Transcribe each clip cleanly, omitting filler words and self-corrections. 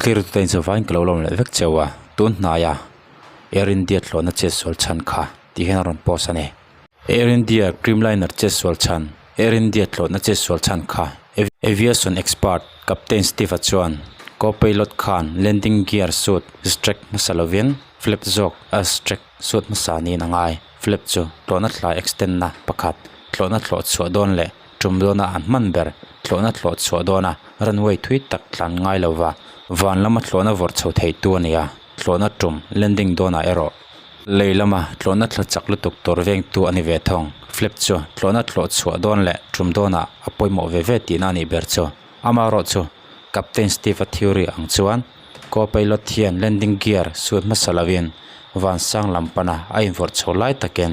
Thlir tute in chuvangin ka lo lawm leh vek cheu a, tun hnaia Air India thlawhna chetsual chhan kha tih hian a rawn post a ni. Air India Dreamliner chetsual chhan, Air India thlawhna chetsual chhan kha Aviation expert Captain Steve-a chuan co-pilot khan landing gear suit strike hmasa lovin flap zawk a strike suit hmasa niin a ngai. Flap chu tlawhna thlai extend na pakhat, tlawhna thlawh chhuah dawn leh tum dawna an hman ber, thlawhna thlawh chhuah dawna runway thui tak tlan ngai lova van lama thlawhna vawrh chho thei tu a ni a, thlawhna tum landing dawnah erawh lei lama thlawhna thla chak lutuk tur vengtu a ni ve thawng. Flap chu thlawhna thlawh chhuah dawn leh tum dawnah a pawimawh ve ve tihna a nih ber chu. Amaherawhchu Captain Steve-a theory ang chuan co-pilot hian landing gear suit hmasa lovin vansang lam pana a invawrh chho lai takin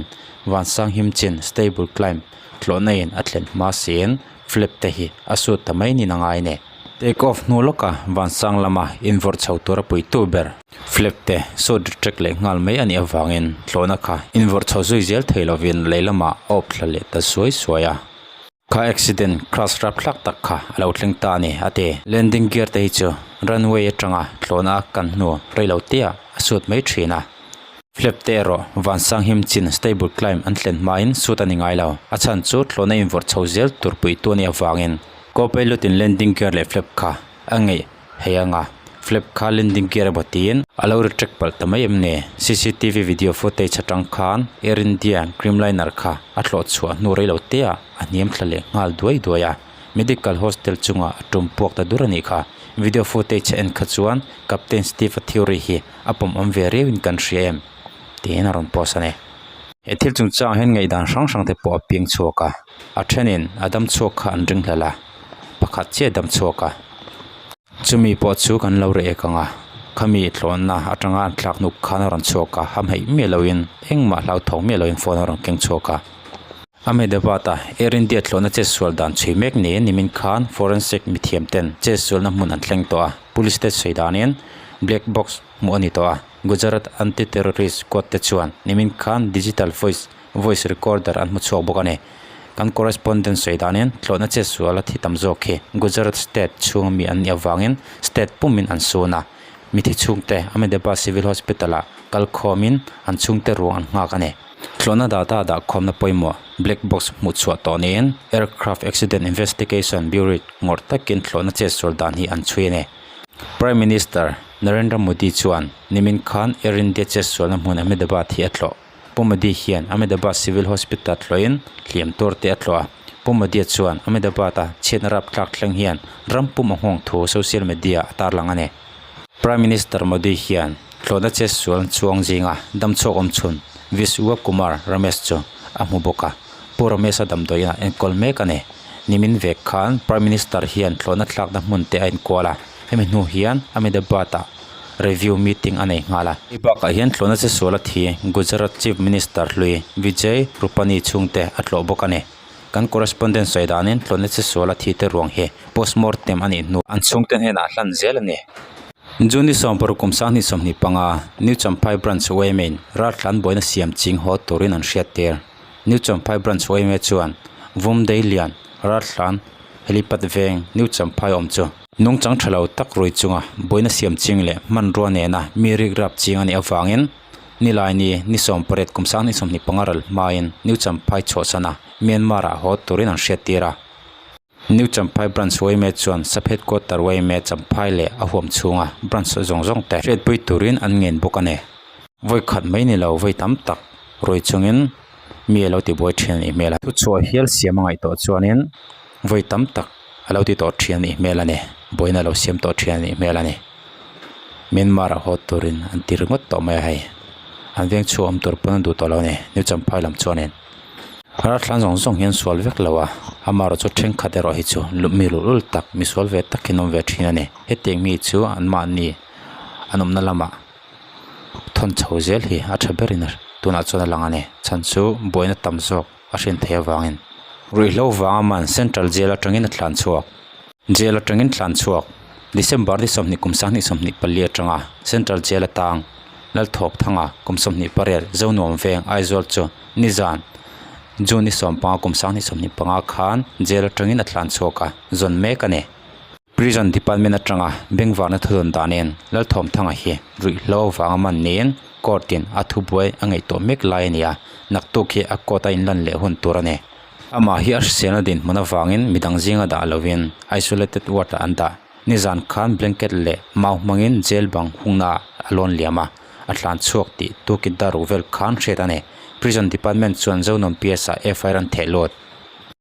vansang him chin stable climb tlawhna in a thlen hma siin flap te hi a suit ta mai niin a ngai a ni. Take off hnu lawka vansang lama invawrh chho tura puitu ber flap te suit retract leh nghal mai a nih avangin tlawhna kha invawrh chho zui zel thei lovin lei lamah a awp thla leh ta suai suai a. Kha accident crash rapthlak tak kha a lo thleng ta a ni, a ti. Landing gear te hi chu runway atanga thlawhna a kan hnu rei lo te ah a suit mai thin a. Flap te erawh vansang him chin stable climb an thlen hmain suit a ni ngai lo. A chhan chu thlawhna invawrh chho zel tur puitu a nih avangin co-pilot in landing gear leh flap kha a ngeih Hei anga flap kha landing gear emaw tiin a lo retract palh ta mai em ni? Cctv video footage atang khan Air India Dreamliner kha a thlawh chhuah hnu rei lo te ah a hniam thla leh nghal duai duai a, medical hostel chungah a tum puak ta dur a nih kha. Video footage a en kha chuan Captain Steve-a theory hi a pawm awm ve riau in kan hria em? tiin a rawn post a ni. He thil chungchangah hian ngaihdan hrang hrang te pawh a piang chhuak a, a thenin a dam chhuak kha an ring hlel a, pakhat chiah a dam chhuak a. Chumi pawh chu kan lo reh ek ang a, khami thlawhna atanga an thlak hnuk khan a rawn chhuak a, hamhaih miah loin engmah hlauthawng miah loin phone a rawn keng chhuak a. Ahmedabad-a Air India thlawhna chetsual dan chhui mek niin nimin khan forensic mithiam ten chetsualna hmun an thleng tawh a, police te sawi danin black box hmuh a ni tawh a, Gujarat Anti-Terrorist Squad te chuan nimin khan digital voice voice recorder an hmu chhuak bawk a ni. Kan correspondent sawi danin thlawhna chetsual a thi tam zawk hi Gujarat state chhunga mi an nih avangin state pumin an sun a, mithi chhungte Ahmedabad Civil Hospital ah kal khawmin an chhungte ruang an nghak a ni. Thlawhna data dahkhawmna pawimawh black box hmuh chhuah tawh niin Aircraft Accident Investigation Bureau ngawrh takin thlawhna chetsual dan hi an chhui a ni. Prime Minister Narendra Modi chuan nimin khan Air India chetsualna hmun Ahmedabad hi a tlawh. Pu Modi hian Ahmedabad Civil Hospital tlawhin hliam tur te a tlawh a. Pu Modi chuan Ahmedabad-a chhiatna rapthlak thleng hian ram pum a nghawng thu social media a tarlang a ni. Prime Minister Modi hian thlawhna chetsual chuang zinga damchhuak awmchhun Vishwa Kumar Ramesh chu a hmu bawk a. Pu Ramesh-a damdawiin a enkawl mek a ni. Nimin vek khan Prime Minister hian thlawhna thlakna hmun te a inkual a, hemi hnu hian Ahmedabad-ah review meeting a nei nghal a. Hei bakah hian thlawhna che sual a thi Gujarat Chief Minister hlui Vijay Rupani chhungte a tlawh bawk a ni. Kan correspondent sawi danin thlawhna che sual a thi te ruang hi postmortem a nih hnu an chhungte hnenah hlan zel a ni. June ni 16 kum 2025, New Champhai Branch YMA-in raltlan buaina siam ching haw turin an hriattir. New Champhai Branch yma chuan Vum Dei Lian, Ralhlan, Helipad Veng, New Champhai awm chu nungchang tha lo tak rui chunga buaina siam ching leh hmanrua nena mi rik rap ching a nih avangin nilai ni ni 18 kum 2025 ral hmain New Champhai chhuahsana Myanmar ah haw turin an hriattir a. New Champhai Branch yma chuan Sub Headquarter yma Champhai leh a huam chhunga branch zawng zawng te hriatpui turin an ngen bawk a ni. Vawi khat mai ni lo vawi tam tak rui chungin mi a lo ti buai thin a nih hmel a. Thuchhuah hial siam a ngaih tawh chuanin vawi tam tak a lo ti tawh thin a nih hmel a ni. Buaina a lo siam tawh thin a nih hmel a ni. Myanmar ah haw turin an ti ringawt tawh mai a hei. An veng chhuah awm tur pawn an duh tawh lo a ni New Champhai lam chuanin. Raltlan zawng zawng hian sual vek lo a, amaherawh chu thenkhat erawh hi chu mi luhlul tak mi sual ve tak hi an awm ve thin a ni. Hetiang mi chu anmahni an awmna lamah thawn chho zel hi a tha berin tunah chuan a lang a ni. Chhan chu buaina tam zawk a hrin theih avangin ruihhlo vanga man Central Jail atangin a tlan chhuak. Jail atangin tlan chhuak December ni 20 kum 2024 atanga Central Jail atang Lalthawk Thanga kum 28 Zonuam Veng Aizawl chu nizan June ni 15 kum 2025 khan jail atangin a tlan chhuak a, zawn mek a ni. Prison Department atanga bengvarna thudawn danin Lalthawmthanga hi ruihhlo avanga man niin court in a thubuai a ngaihtuah mek lai a ni a, naktuk hi a court a inlan leh hun tur a ni. Amah hi a hriselna dinhmun avangin midang zinga dah lovin isolated ward ah an dah. Nizan khan blanket leh mau hmangin jail bang hungna ah a lawn liam a, a tlan chhuak tih tukit dar ru vel khan hriat a ni. Prison Department chuan Zonuam PS ah FIR an theh lut.